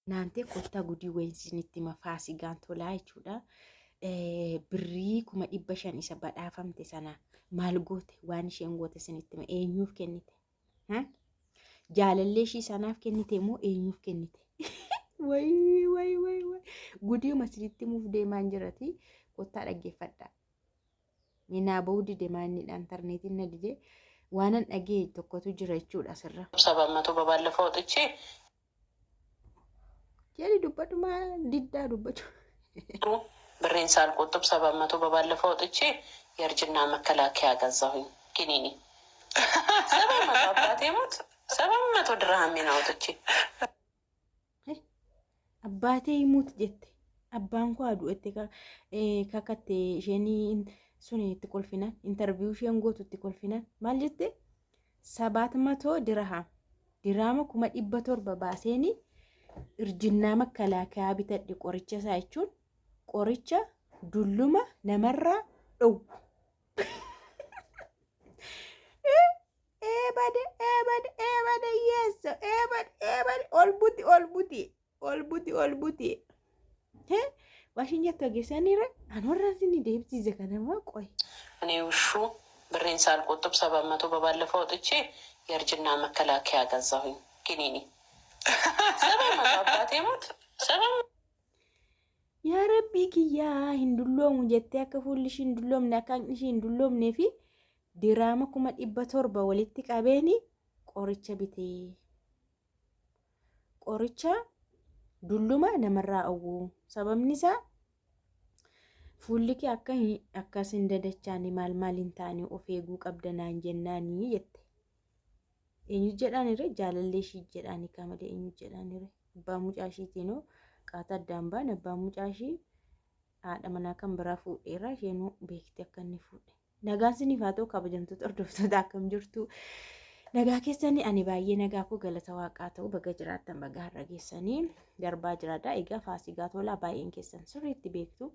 Naantee kottaa gudii wayiin isinitti hima faasigaan tolaa jechuudha. Birrii 500,000 isa badhaafamte sana maal goote waan isheen goote isinitti hima eenyuuf kennite? Jaalallee ishii sanaaf kennite moo eenyuuf kennite? Wayii wayii wayii wayii gudiuma isinitti himuuf deemaan jirati kottaa dhaggeeffadhaa. Mee naa ba'uu dide maannidha intarneetiin na dide waanan dhagee tokkotu jira jechuudha asirra. 700 በባለፈው አውጥቼ Jedhi dubbadhu maa diddaa dubbachuu. ብሬን ሳልቆጥብ 700 በባለፈው አውጥቼ የእርጅና መከላከያ ገዛሁኝ። ኪኒኒ 700 አባቴ ሞት 700 ድርሃሜን አውጥቼ Abbaatee himuut jette. Abbaan koo haa du'ette kakatte isheen sun itti kolfinan interview isheen gootu itti kolfinan maal jette 700 dirham diraama 700,000 baaseeni irjinnaa makkalaakayaa bitadhe qoricha isaa jechuun qoricha dulluma namarraa dhowwu. Eebade eebade eebade yeessa eebade eebade ol buti ol buti ol buti ol buti. Waashin jettu dhageessaniira an warra isin deebisiise kanammoo qoy. እኔ ውሹ ብሬን ሳልቆጥብ 700 በባለፈው አውጥቼ የእርጅና መከላከያ ገዛሁኝ። ኪኒኒ 700 አባቴ ሞት ሰባት Yaa rabbii kiyyaa hin dulloomu jettee akka fuulli ishii hin dulloomne akka haqni ishii hin dulloomnee fi diraama 700,000 walitti qabeeni qoricha bitee. Qoricha dulluma namarraa dhowwu. Sababni isaa fuulli kee akka akkas hin dadachaane maal maal hin taane of eeguu qabda naan jennaanii jette. Eenyu jedhaan irree jaalallee ishii jedhaan hiikaa malee eenyu jedhaan irree abbaa mucaa ishiitiinoo qaata addaan baan abbaa mucaa ishii haadha manaa kan biraa fuudheera isheenuu beekti akka inni fuudhe. Nagaan siniif haa ta'u kabajamtoota hordoftoota akkam jirtu. Nagaa keessanii ani baay'ee nagaa koo galata waaqaa ta'u baga jiraattan baga har'a geessanii darbaa jiraadha. Egaa faasigaa tolaa baay'een keessan sirriitti beektu.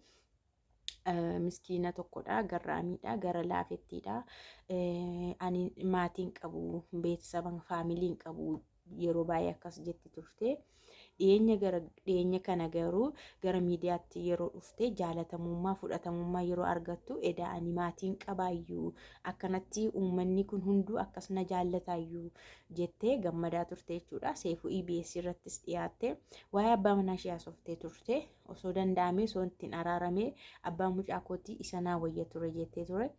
Miskiina tokkodha garraamiidha gara laafettiidha. Ani maatiin qabu beeksisa faamiliin qabu yeroo baay'ee akkas jetti turte. Dhiyeenya gara dhiyeenya kana garuu gara miidiyaatti yeroo dhufte jaalatamummaa fudhatamummaa yeroo argattu edaa ani maatiin qabaayyuu akkanatti uummanni kun hunduu akkas na jaallataayyuu jettee gammadaa turte jechuudha. Seefuu EBS irrattis dhiyaatte waa'ee abbaa manaa ishee haasoftee turte osoo danda'amee osoo ittiin araaramee abbaa mucaa kootii isa naa wayya ture jettee ture.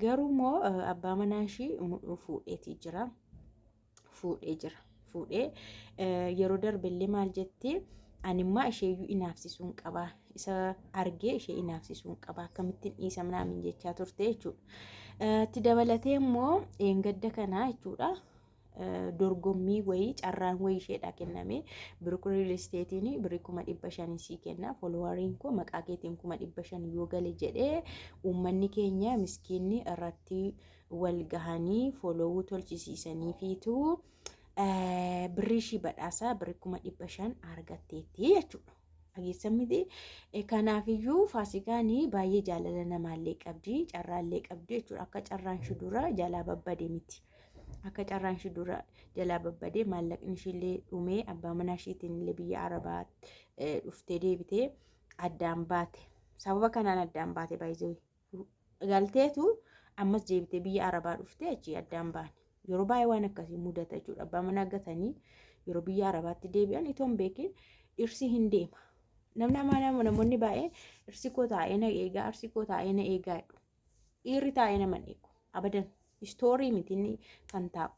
Garuu immoo abbaa manaa ishii fuudheetii jira. Fuudhee jira. Fuudhee yeroo darbellee maal jettee animmaa isheeyyuu inaafsisuun qaba. Isa argee ishee inaafsisuun qaba. Akkamittiin dhiisa minaamin jechaa turte jechuudha. Itti dabalatee immoo eengadda kanaa jechuudha. Dorgommii wayii carraan wayii isheedhaa kenname Biruk Real Estate'n birrii 500,000 sii kenna followeriin koo maqaa keetiin 500,000 yoo gale jedhee uummanni keenya miskiinni irratti wal gahanii follow tolchisiisanii fiitu birrii ishii badhaasaa birrii 500,000 argatteetti jechuudha. Dhageessan miti. Kanaafiyyuu faasikaan baay'ee jaalala namaallee qabdi carraallee qabdi jechuudha. Akka carraan ishii dura jalaa babbade miti. Akka carraan ishii dura jalaa babbadee maallaqni ishiillee dhumee abbaa manaa ishiitiin illee biyya Arabaa dhuftee deebitee addaan baate. Sababa kanaan addaan baate baay'ee galteetu ammas deebitee biyya Arabaa dhuftee achii addaan baane. Yeroo baay'ee waan akkasii mudata jechuudha. Abbaa manaa gatanii yeroo biyya Arabaatti deebi'an itoo hin beekin dhirsi hin deema. Namni amaanamu namoonni baay'een dhirsi koo taa'ee na eegaa dhirsi koo taa'ee na eegaa jedhu. Dhiirri taa'ee nama hin eegu. Abadan istoorii miti inni kan taa'u.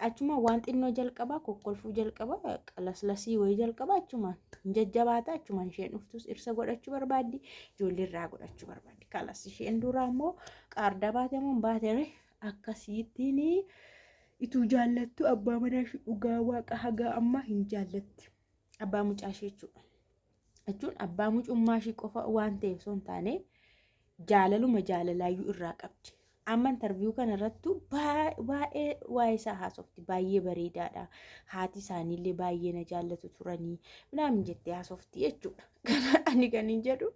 Achuma waan xinnoo jalqabaa kokkolfuu jalqaba qalaslasii wayii jalqaba achumaan hin jajjabaata achumaan isheen dhuftus dhirsa godhachuu barbaaddi ijoollee irraa godhachuu barbaaddi. Kalas isheen duraa immoo qaardaa baate moo hin baate akkasiittiin ituu jaallattu abbaa manaa ishee dhugaa waaqa hagaa ammaa hin jaallatti. Abbaa mucaa ishee jechuudha. Jechuun abbaa mucummaa ishee qofa waan ta'eef osoo hin taane jaalaluma jaalalaayyuu irraa qabdi. Amma interview kana irrattu baay'ee waa'ee isaa haasofti. Baay'ee bareedaadha. Haati isaaniillee baay'ee na jaallatu turanii minaamin jettee haasofti jechuudha. Kana ani kan hin jedhu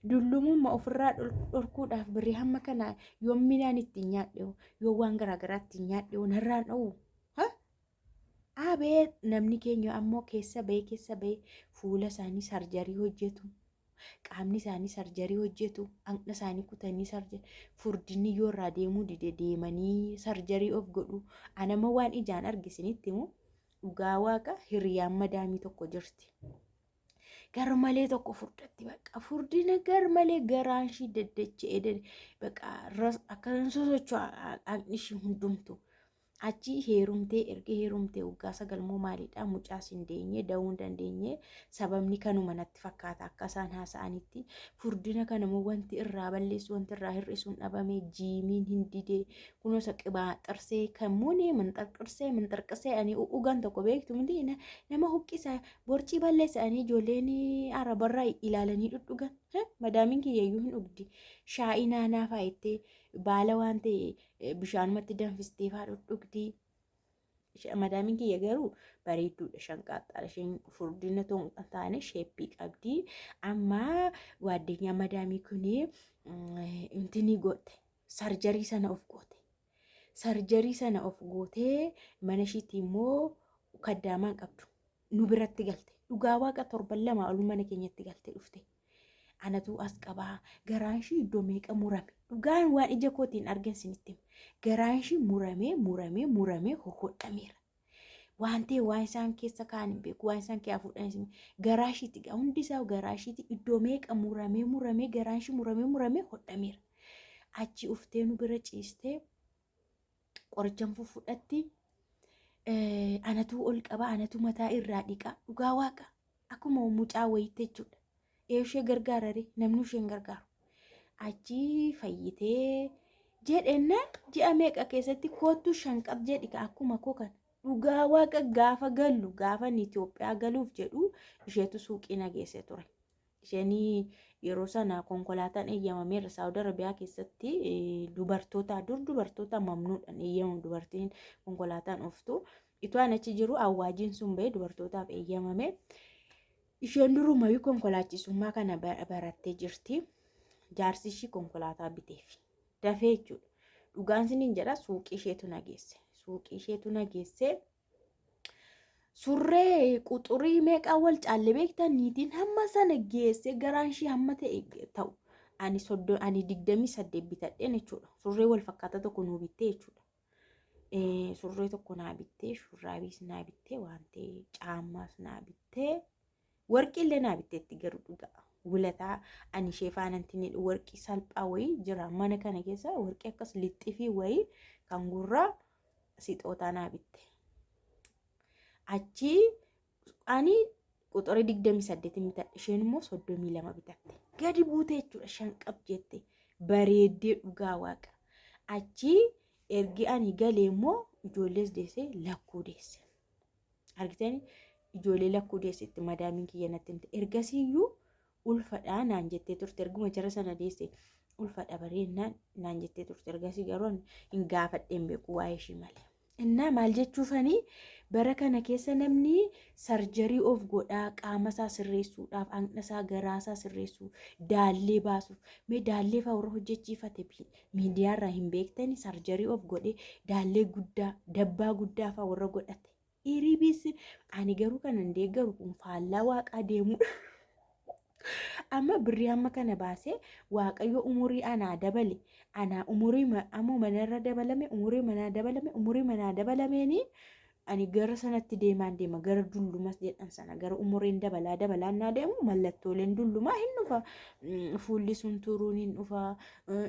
dullumummaa ofirraa dhorkuudhaaf birrii hamma kana yoon midhaan ittiin nyaadhe yoo waan garaagaraa ittiin nyaadhe narraan dhowwu. Abeet namni keenya ammoo keessa ba'ee keessa ba'ee fuula isaanii sarjarii hojjetu. Qaamni isaanii sarjarii hojjetu. Haqna isaanii kutanii sarjarii. Furdinni yoo irraa deemuu dide deemanii sarjarii of godhu. Anama waan ijaan arge isinitti himu, dhugaa waaqa, hiriyaan madaamii tokko jirti. Garmalee tokko furdatti, bakka furdina garmalee garaan ishii daddacha'ee bakka akka sosocho'a haqni ishii hundumtu. Achi heerumtee, erga heerumtee waggaa 9 moo maalidha, mucaas hin deenye, da'uu hin dandeenye. Sababni kanuma natti fakkaata akka isaan haasa'anitti. Furdina kana immoo wanti irraa balleessu, wanti irraa hir'isu hin dhabame, jiimiin hin dide, kunuunsa qibaa xirsee kan muunee minxarqirsee minxarqisee ani ugan tokko beektu miti, nama huqqisa, borcii balleessa ani ijoolleen arabarraa ilaalanii dhudhugan. Madaamiin kiyyayyuu hin dhugdi, shaa'ii naanaa faayettee baala waan ta'e bishaanumatti danfistee faa dhudhugdi. Madaamiin kiyya garuu bareedduudha, shanqaaxxaadha. Isheen furdina too hin taane sheeppii qabdi. Amma waaddeenyaa madaamii kuni intinii goote, sarjarii sana of goote. Sarjarii sana of gootee mana ishiitti immoo kaddaamaan qabdu. Nu biratti galte. Dhugaa waaqa, torban 2 ol mana keenyatti galte dhufte. Anatu as qabaa, garaan ishii iddoo meeqa murame. Dhugaan waan ija kootiin argan isinitti hima. Garaan ishii muramee muramee muramee hohodhameera. Waan ta'e waan isaan keessa kaa'an hin beeku, waan isaan keessaa fuudhan hin garaa ishiitti hundi isaa garaa ishiitti iddoo meeqa muramee muramee, garaan ishii muramee muramee hodhameera. Achi uftee nu bira ciistee qorichan fudhatti, anatu ol qaba, anatu mataa irraa dhiqa, dhugaa waaqa, akkuma mucaa wayiitti jechuudha. Ishee gargaarare namni isheen gargaaru. Achi fayyitee jedhennaan ji'a meeqa keessatti koottu shanqab jedhi akkuma koo kana. Dhugaa waaqa, gaafa gallu, gaafa Itoophiyaa galuuf jedhu isheetu suuqii na geesse ture. Isheen yeroo sana konkolaataan eeyyamameera Saawud Arabiyaa keessatti dubartoota, dur dubartoota mamnuudhaan eeyyamamu dubartiin konkolaataan ooftu. Itoo an achi jiru awwaajiin sun bahee dubartootaaf eeyyamame. Isheen durumayyuu konkolaachisummaa kana barattee jirti. Jaarsi ishii konkolaataa biteef. Dafee jechuudha. Dhugaan siniin jedha, suuqii isheetu na geesse. Suuqii isheetu na geesse. Surree quxurii meeqaa wal caalle beektaa, niitiin hamma sana geesse, garaan ishii hamma ta'e ta'u. Ani ani 28 bitadheen jechuudha. Surree wal fakkaataa tokko nuu bittee jechuudha. Surree tokko naa bittee, shurraabiis naa bittee, waan ta'e caammaas naa bittee, warqii illee naa bitteetti garuu dhugaa. Wulataa ani ishee faanantiin warqii salphaa wayii jira mana kana keessa, warqii akkas lixxifii wayii kan gurraa sixootaa naa bitte. Achi ani quxurii 28 bitadhe, isheen immoo 32 bitatte. Gadi buute jechuudha, shanqab jette, bareeddee, dhugaa waaqa. Achi ergi ani galee immoo ijoollees deesse, lakkuu deesse. Argitanii, ijoollee lakkuu deessetti madaamiin kiyya natti himte. Ergasiiyyuu ulfadhaa naan jettee turte, erguma jara sana deesse ulfadha bareennaan naan jettee turte. Ergasii garuu hin gaafadheen beeku waa'ee ishii malee. Innaa maal jechuufanii, bara kana keessa namni sarjarii of godhaa, qaama isaa sirreessuudhaaf, haqna isaa, garaa isaa sirreessuu, daallee baasuuf. Mee daallee fa'aa warra hojjechiifate miidiyaarraa hin beektani, sarjarii of godhee daallee guddaa, dabbaa guddaa fa'aa warra godhate. Iribiis ani garuu kanan deeggaru kun faallaa waaqaa deemudha. Amma birrii hamma kana baasee, Waaqayyo umurii anaa dabale, anaa umurii ammoo manarra dabalame, umurii manaa dabalame, umurii manaa dabalameeni ani gara sanatti deemaan deema, gara dullumas jedhan sana, gara umuriin dabalaa dabalaan naa deemu, mallattooleen dullumaa hin dhufa, fuulli sun turuun hin dhufa,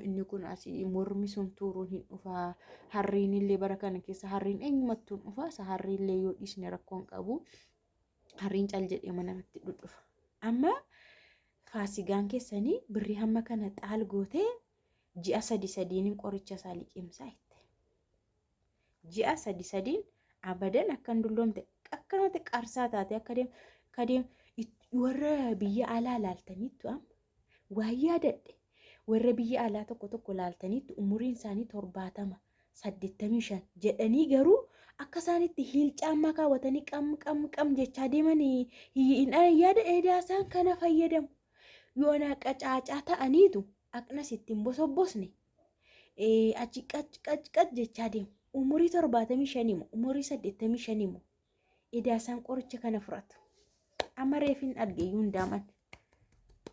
inni kun asii mormi sun turuun hin dhufa, harriin illee bara kana keessa harriin eenyumattuu hin dhufa. Isa harriin illee yoo dhiisne rakkoon qabu, harriin cal jedhee namatti dhudhufa. Amma faasigaan keessanii birrii hamma kana xaal gootee ji'a sadi sadiin qoricha isaa liqimsaa jette. Ji'a sadi sadiin abadan akkan dulloomte akkanatti qarsaa taate akka deemu akka deemu. Warra biyya alaa laaltaniittu, amma waa yaadadhe, warra biyya alaa tokko tokko laaltaniittu, umuriin isaanii 70, 85 jedhanii, garuu akka isaanitti heel caammaa kaawwatanii qam qam qam jechaa deemanii hin yaada eedaa isaan kana fayyadamu. Yoonaa qacaacaa ta'aniitu aqnas ittiin bosobbosne achi qac qac qac jechaa deemu. Umurii 75 moo umurii 85 moo. Edaa isaan qoricha kana fudhatu. Amma reefin arge iyyuu hin daaman.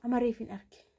Amma reefin arge.